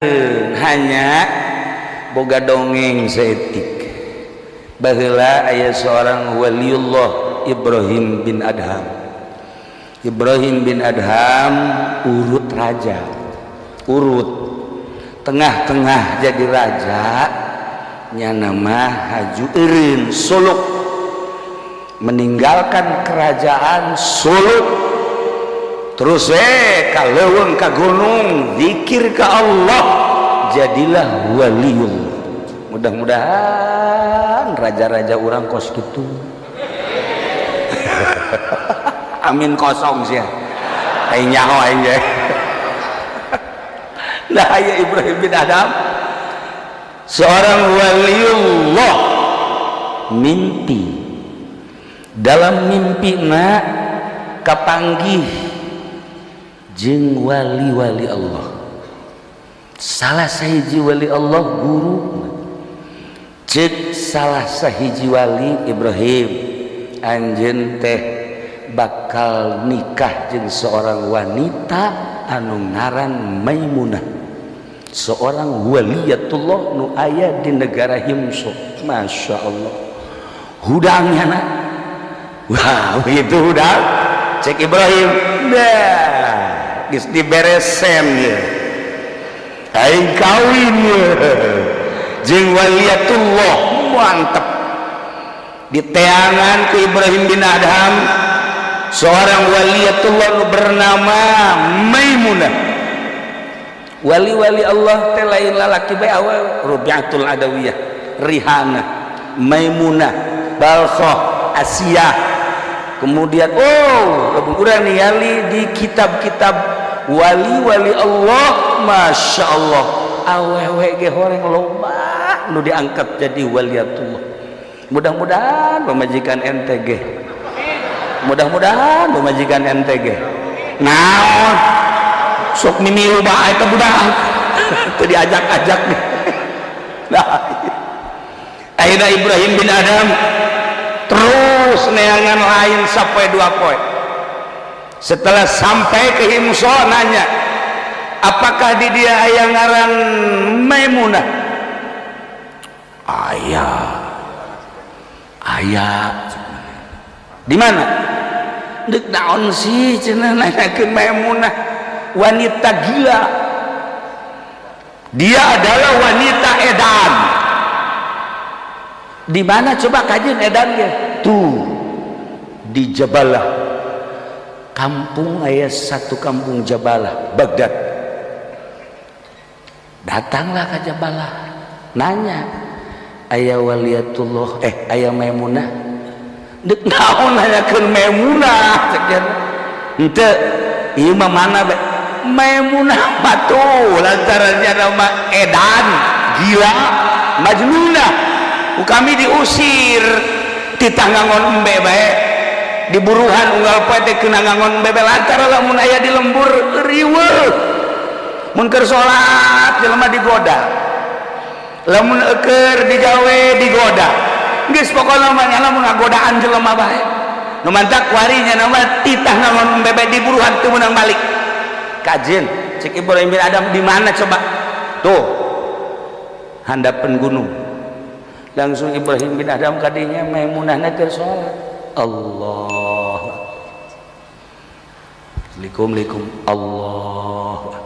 Hanya boga dongeng saeutik. Baheula aya seorang waliullah, Ibrahim bin Adham. Ibrahim bin Adham urut raja, urut tengah-tengah jadi raja nya, nama haju eureun suluk, meninggalkan kerajaan suluk, terus ka leuweung, ka gunung, zikir ke Allah, jadilah waliullah. Mudah-mudahan raja-raja urang kos gitu. Amin kosong sih ya, aing nyaho aing ge. Nah, aya Ibrahim bin Adham, seorang waliullah, mimpi. Dalam mimpi na kapanggih jeung wali-wali Allah. Salah sahiji wali Allah guru. Cek salah sahiji wali, "Ibrahim, anjeun teh bakal nikah jeung seorang wanita anu ngaran Maimunah, seorang waliyatullah nu aya di negara Himso." Masya Allah, hudangnya nak. Wah, begitu hudang, cek Ibrahim, "Dah geus diberesen ya, aing kawin ya jeung waliyatullah." Mantep, diteangan ke Ibrahim bin Adham seorang waliyatullah nu bernama Maimunah. Wali-wali Allah teh lain lalaki bae, awewe. Rubi'atul Adawiyah, Rihana, Maimunah, Balkhah, Asiyah. Kemudian, oh, lamun urang ningali di kitab-kitab wali-wali Allah, Masya Allah, awewe ge horeng loba nu diangkat jadi waliyatullah. Mudah-mudahan pemajikan ente ge, mudah-mudahan pemajikan ente ge. Naon sok mimilu bae eta budak teu diajak-ajak nih. Nah, akhirnya Ibrahim bin Adham terus neangan lain sampai 2 poe. Setelah sampai ke Himso, nanya, "Apakah di dia aya ngaran Maimunah?" "Aya, aya." "Di mana?" "Dek naon sih," cenah, nanyakeun Maimunah, wanita gila. Dia adalah wanita edan. "Di mana coba kajian edan ge?" "Tuh di Jabalah." Kampung, aya satu kampung Jabalah, Baghdad. Datanglah ke Jabalah, nanya, "Aya waliyatullah, aya Maimunah?" "Dek naon nanyakeun Maimunah?" cek dia. "Henteu, ieu mah mana be Maimunah batu lantarannya nama edan, gila, majnunah. Ku kami diusir, titah ngangon embe bae di buruhan unggal poe teh kena ngangon embe bae, lantaran lamun aya di lembur riweuh, mun keur salat jelema digoda, lamun keur digawe digoda. Geus pokona mah nya lamun ngagodaan jelema bae. Nu mantak kuari nya nama titah ngangon embe bae di buruhan, teu meunang balik." "Kajen," cek Ibrahim bin Adham, "di mana coba?" "Tuh, handapeun gunung." Langsung Ibrahim bin Adham kadinya, Maimunahna keur salat. Allah likum likum Allah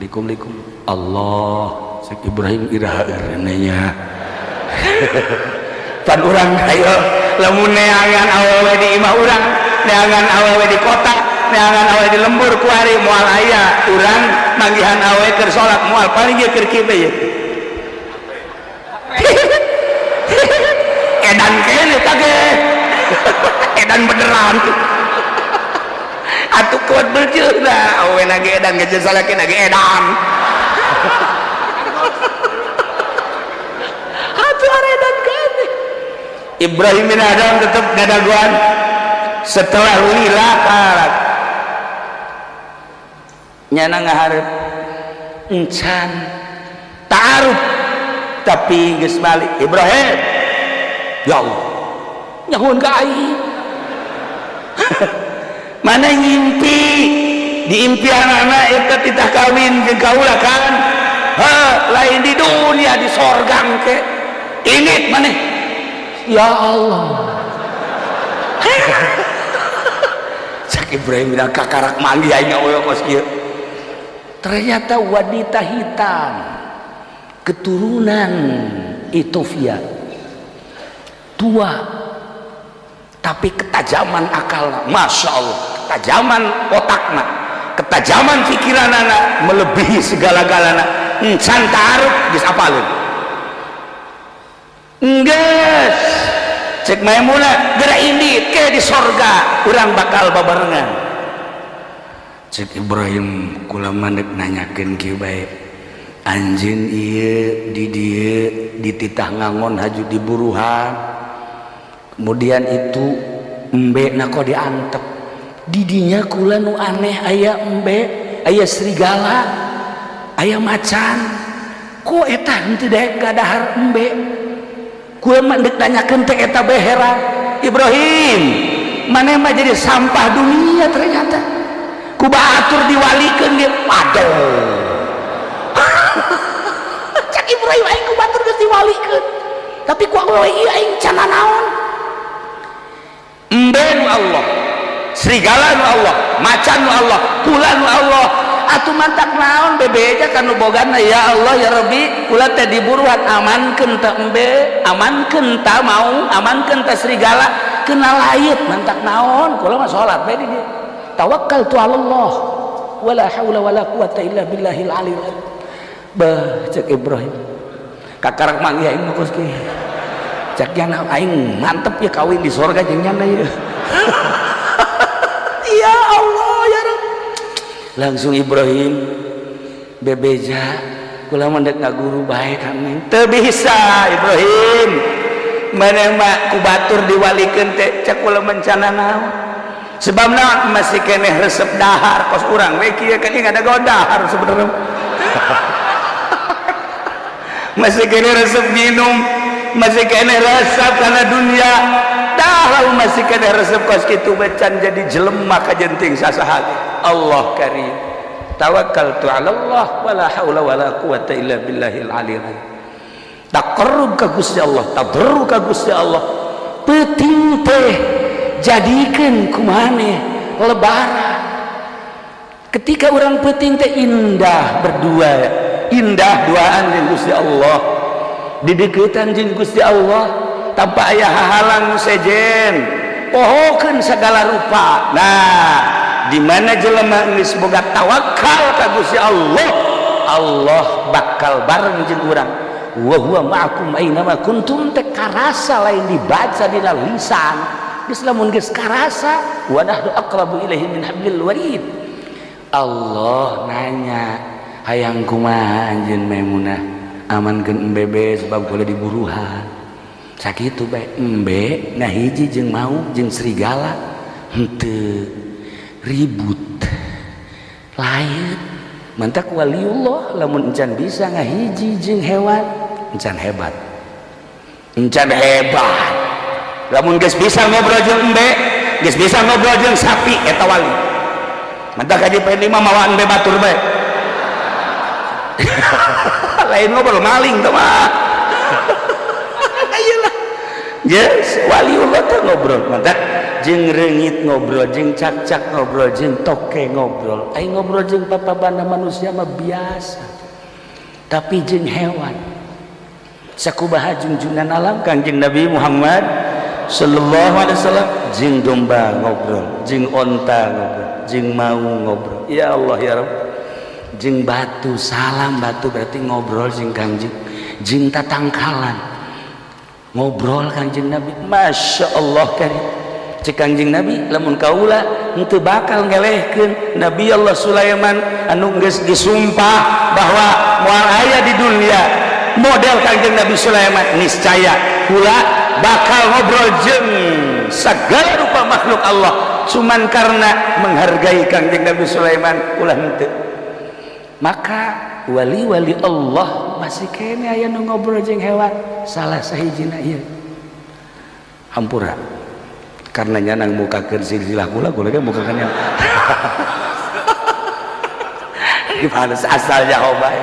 likum likum Allah. Cek Ibrahim, "Iraha eureunnya?" Pan urang ayo lamun neangan awewe di imah urang, neangan awewe di kota, neangan awewe di lembur, kuari moal aya urang manggihan awewe keur salat, moal, paling ge keur kieu ye. Edan kene kage edan beneran atuh, kuat berjeuna awewe nage edan ge, salaki nage edan atuh, edan kene. Ibrahim bin Adham tetap gadaguan. Setelah lila karat nyana ngaharep encan ta'aruf, tapi geus balik. "Ibrahim, ya Allah, nyahuan ka aing. Mana ngimpi di impian anak eta titah kawin jeung kaula kan?" Lain di dunia, di sorga engke. Ini maneh, ya Allah. Cak Ibrahim bilang kakarak mandi aing awewe kos kieu. Ternyata wanita hitam keturunan Ethiopia, tua tapi ketajaman akal, masya Allah, ketajaman otakna, ketajaman pikiranana melebihi segala-galana. Encan taaruf geus apaleun. Geus cek Maimunah, geura indit ke di sorga urang bakal babarengan. Cek Ibrahim, kula mah deuk nanyakeun kieu bae, anjeun ieu di dieu dititah ngangon haju di buruhan, kemudian itu embe na kok diantep didinya. Kula nu aneh, aya embe, aya serigala, aya macan, kok eta henteu daek gadahar embe? Kula mah deuk nanyakeun teh eta bae heran. Ibrahim, maneh mah jadi sampah dunia ternyata, ku batur diwalikeun ge. Waduh, cak Ibrahim, aing ku batur geus diwalikeun, tapi ku awewe ieu aing can naon. Embe nu Allah, serigala nu Allah, macan nu Allah, kula nu Allah, atuh mantak naon bebeja ka nu bogana? Ya Allah, ya Rabbi, kula teh diburuan, amankeun teh embe, amankeun ta mau, amankeun ta serigala, kena lait mantak naon? Kula mah salat bae di dieu, tawakkaltu 'alallah, wala haula wala quwata illa billahil aliyil azim. Bah, cek Ibrahim, kakarak manggih aing mah kos kieu. Cek nyana, aing mantep ya kawin di sorga jeung nyana ya. Ya Allah, ya Rabb. Langsung Ibrahim bebeja, kula mah dek ngaguru bae ka neng, teu bisa. Ibrahim, maneh mah ku batur diwalikeun teh, cek kula mencana naon? Sebab naon? Masih keneh resep dahar kos urang we kieu kan, ada dahar sebenarnya, masih keneh resep minum, masih keneh resep karena dunia dah, lalu masih keneh resep kos kitu becan jadi jelema kajenting sasaha. Allah karim, tawakkaltu 'ala Allah, wala haula wala quwata illa billahil aliyil azim. Taqarrub ka Gusti Allah, tadarru ka Gusti Allah. Peuting teh jadikeun kumaneh lebaran. Ketika orang peuting teh indah berdua, indah duaan jeung Gusti Allah, dideukeutan jeung Gusti Allah tanpa aya hahalang nu sejen, pohokeun segala rupa. Nah, di mana jelema geus boga tawakal ka Gusti Allah, Allah bakal bareng jeung urang. Wa huwa ma'akum aina ma kuntum teh karasa, lain dibaca dina lisan. Geus lamun geus karasa, wa nahnu aqrabu ilaihi min hablil warid. Allah nanya, hayang kumaha anjeun Maimunah? Amankeun embe sebab boleh diburuhan. Sakitu bae, embe nah hiji jeung mau jeung serigala henteu ribut lain. Mantak waliullah lamun encan bisa ngahiji jeung hewan, encan hebat, encan hebat. Lamun geus bisa ngobrol jeung embe, geus bisa ngobrol jeung sapi, eta wali. Mantak ka di lima mawa embe batur bae, lain ngobrol, maling tuh mah. Ayolah, yes, waliullah tuh ngobrol. Mantak jeung reungit ngobrol, jeung cakcak ngobrol, jeung toke ngobrol. Aing ngobrol jeung papabanda manusia mah biasa, tapi jeung hewan sakumaha junjungan alam Kangjeng Nabi Muhammad sallallahu alaihi wasallam, jeung domba ngobrol, jeung onta ngobrol, jeung mau ngobrol. Ya Allah, ya Rabb. Jeung batu salam batu, berarti ngobrol jeung Kangjeng, jeung tatangkalan ngobrol Kangjeng Nabi. Masya Allah karim. Cek Kangjeng Nabi, lamun kaula henteu bakal ngelehkeun Nabi Allah Sulaiman anu geus disumpah bahwa moal aya di dunia model Kangjeng Nabi Sulaiman, niscaya kula bakal ngobrol jeung segala rupa makhluk Allah, cuman karena menghargai Kangjeng Nabi Sulaiman ulah henteu. Maka wali-wali Allah masih kene aya nu ngobrol jeung hewan. Salah sahijina ieu, hampura karena nyanang mukakeun silsilah kula, kula ge mukakeun. Gimana asalnya bae.